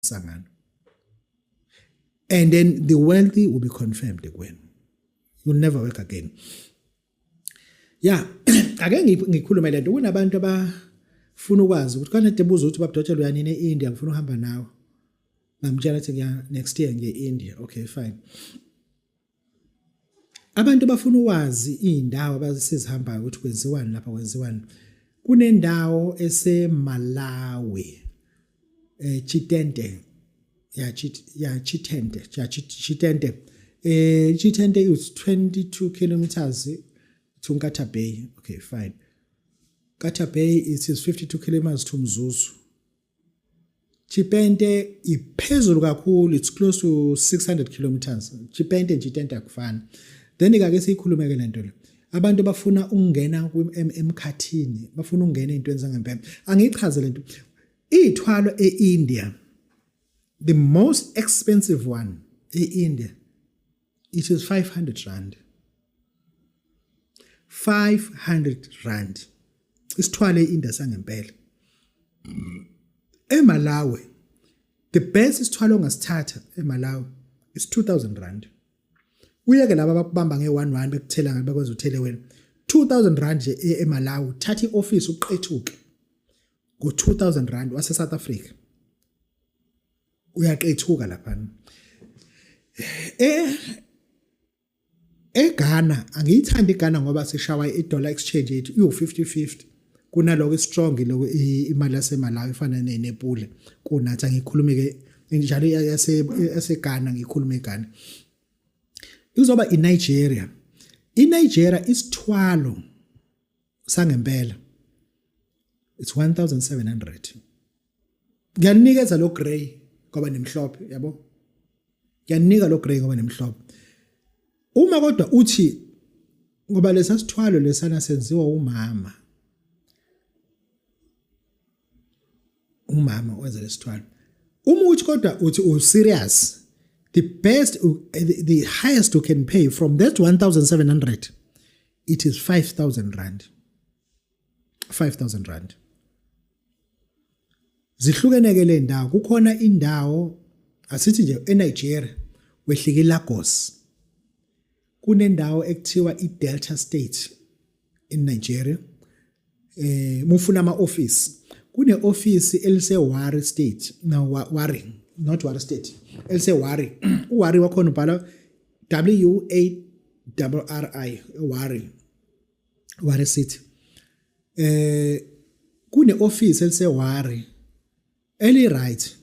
Umsangano. And then the wealthy will be confirmed kuwena. You'll never work again. Yeah, ake ngikhulume lento. Kunabantu abafuna ukwazi ukuthi kanti ebuza ukuthi babudokotela uyanini e-India, ngifuna ukuhamba nawe. Ngamtshela ukuthi ngiya next year ngiye e-India. Okay, fine. Abantu bafuna ukwazi izindawo abasizihambayo ukuthi kwenziwani lapha, kwenziwani. Kunendawo eseMalawi, Chitente, ya Chit ya Chitente, ya Chitente, Chitente is 22 kilometers to Nkata Bay. Okay, fine. Nkata Bay, it is 52 kilometers to Mzuzu. Chipente iphezulu kakhulu, it's close to 600 kilometers. Chipente nje itente akufani. Then ke siyikhulume ke lento le. Abantu bafuna ukungena emkhathini, bafuna ukungena ezintweni zangempela. Angichaze lento. Ithwalo eIndia, the most expensive one eIndia, it is 500 rand. 500 rand. Isithwalo eIndia sangempela. EMalawi, the best isithwalo ongasithatha eMalawi is 2000 rand. Uyeke laba abakubamba nge-11 bekuthela ngabe bakwenza uthele wena. 2000 rand nje eMalawi, thatha ioffice uqethuke ngo-2000 rand wase South Africa. Uyaqethuka lapha. EGhana, angiyithandi iGhana ngoba sishawa i-dollar exchange yethu iwu 50-50 kunaloko strong lokho imali yaseMalawi ifana neNepule kunathi. Angikhulumi ke njalo yase yaseGhana, ngikhuluma eGhana. Izoba iNigeria. INigeria isithwalo sangempela it's 1700. Ngiyanikeza lo grey ngoba nemhlophe, yabo, ngiyanika lo grey ngoba nemhlophe. Uma kodwa uthi ngoba lesa sithwalo lesana senziwa umama, umama wenza lesithwalo, uma uthi kodwa uthi u serious, the best, the highest you can pay from that 1700, it is 5000 rand. 5000 rand. Zihlukene ke le ndawo. Kukhona indawo, asithi nje eNigeria, wehlike eLagos, kunendawo ekuthiwa iDelta State in Nigeria. Mufuna ama office, kune office elise Warri State. No, Warri, not Warri State, elise Warri. uWarri wakhona ubhala WARRI, Warri, Warri City. Kune office elise Warri eli right.